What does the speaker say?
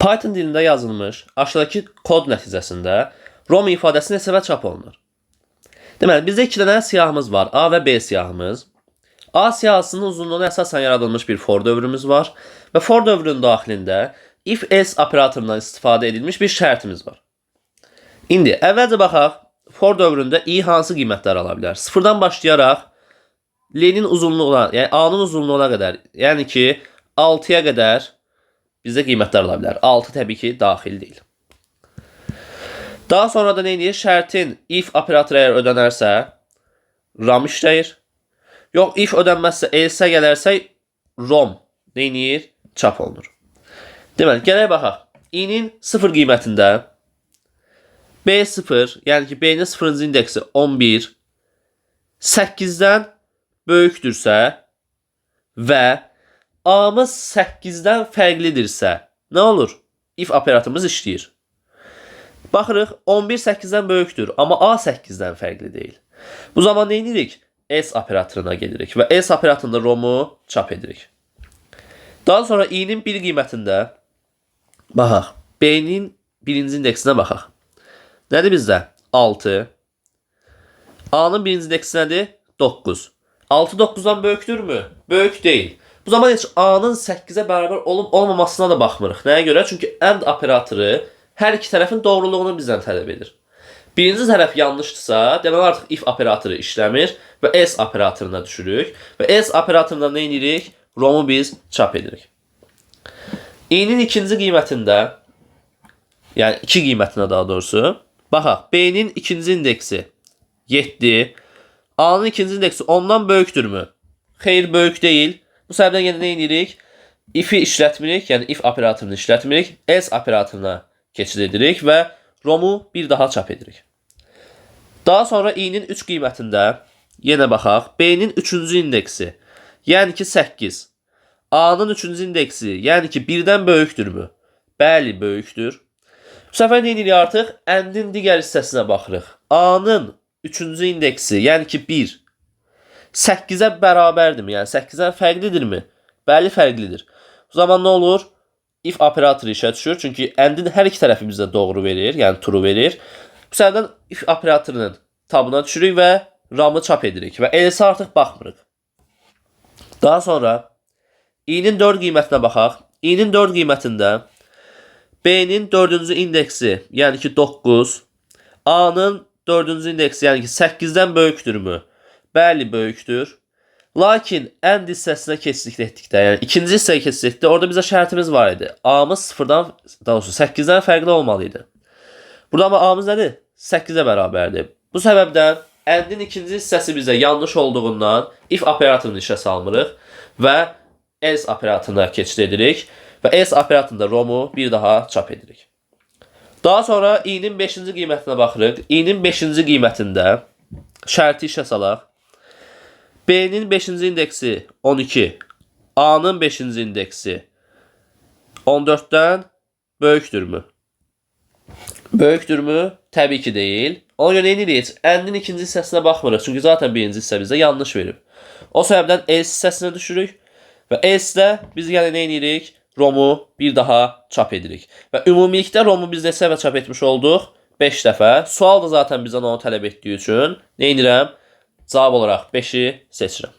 Python dilində yazılmış aşağıdakı kod nəticəsində ROM ifadəsi neçə dəfə çap olunur? Deməli, bizdə iki dənə siyahımız var. A və B siyahımız. A siyahısının uzunluğuna əsasən yaradılmış bir for dövrümüz var və for dövrünün daxilində if else operatorundan istifadə edilmiş bir şərtimiz var. İndi əvvəlcə baxaq, for dövründə i hansı qiymətlər ala bilər? Sıfırdan başlayaraq L-nin uzunluğuna, yəni A-nın uzunluğuna qədər, yəni ki 6-ya qədər bizdə qiymətlər ola bilər. 6 təbii ki daxil deyil. Daha sonra da nə edir? Şərtin if operatoru əgər ödənərsə RAM işləyir. Yox, if ödənməzsə, else gələrsə ROM nə edir? Çap olunur. Deməli, gələk baxaq. I-nin 0 qiymətində B0, yəni ki B-nin 0-cı indeksi 11 8-dən böyükdürsə və A-mız 8-dən fərqlidirsə nə olur? If operatorumuz işləyir. Baxırıq, 11 8-dən böyükdür, amma A 8-dən fərqli deyil. Bu zaman nə edirik? Else operatoruna gedirik və else operatorunda ROM-u çap edirik. Daha sonra i-nin 1 qiymətində baxaq. B-nin birinci indeksinə baxaq. Nədir bizdə? 6. A-nın birinci indeksi nədir? 9. 6 9-dan böyükdürmü? Böyük deyil. Bu zaman heç A-nın 8-ə bərabər olub olmamasına da baxmırıq. Nəyə görə? Çünki AND operatoru hər iki tərəfin doğruluğunu bizdən tələb edir. Birinci tərəf yanlışdırsa, deməli artıq if operatoru işləmir və else operatoruna düşürük və else operatorunda nə edirik? ROM-u biz çap edirik. I-nin ikinci qiymətində, yəni 2 qiymətinə daha doğrusu, baxaq, B-nin ikinci indeksi 7, A-nın ikinci indeksi 10-dan böyükdürmü? Xeyr, böyük deyil. Bu səbəbdən yenə nə edirik? If-i işlətmirik, yəni if operatorunu işlətmirik, else operatoruna keçid edirik və ROM-u bir daha çap edirik. Daha sonra i-nin 3 qiymətində yenə baxaq. B-nin 3-cü indeksi, yəni ki 8. A-nın 3-cü indeksi, yəni ki 1-dən böyükdürmü? Bəli, böyükdür. Bu səfər nə edirik artıq? AND-in digər hissəsinə baxırıq. A-nın 3-cü indeksi, yəni ki 1 8-ə bərabərdirmi? Yəni 8-dən fərqlidirmi? Bəli, fərqlidir. O zaman nə olur? If operatoru işə düşür. Çünki AND-in hər iki tərəfi bizə doğru verir, yəni true verir. Bu səbəbdən if operatorunun tabına düşürük və RAM-ı çap edirik və else artıq baxmırıq. Daha sonra i-nin 4 qiymətinə baxaq. I-nin 4 qiymətində B-nin 4-cü indeksi, yəni ki 9, A-nın 4-cü indeksi, yəni ki 8-dən böyükdürmü? Bəli, böyükdür. Lakin AND hissəsinə keçid etdikdə, yəni ikinci hissəyə keçid etdikdə orada bizə şərtimiz var idi. A-mız 0-dan, daha doğrusu 8-dən fərqli olmalı idi. Burada amma A-mız nədir? 8-ə bərabərdir. Bu səbəbdən AND-in ikinci hissəsi bizə yanlış olduğundan if operatorunu işə salmırıq və else operatoruna keçid edirik və else operatorunda ROM-u bir daha çap edirik. Daha sonra i-nin 5-ci qiymətinə baxırıq. I-nin 5-ci qiymətində şərti işə salaq. B-nin 5-ci indeksi 12, A-nın 5-ci indeksi 14-dən böyükdürmü? Böyükdürmü? Təbii ki deyil. Ona görə nə edirik? Heç AND-in ikinci hissəsinə baxmırıq. Çünki zaten birinci hissə bizə yanlış verib. O səbəbdən else hissəsinə düşürük və else-də biz yenə nə edirik? ROM-u bir daha çap edirik. Və ümumilikdə ROM-u biz neçə dəfə çap etmiş olduq? 5 dəfə. Sual da zaten bizdən onu tələb etdiyi üçün nə edirəm? Cavab olaraq 5-i seçirəm.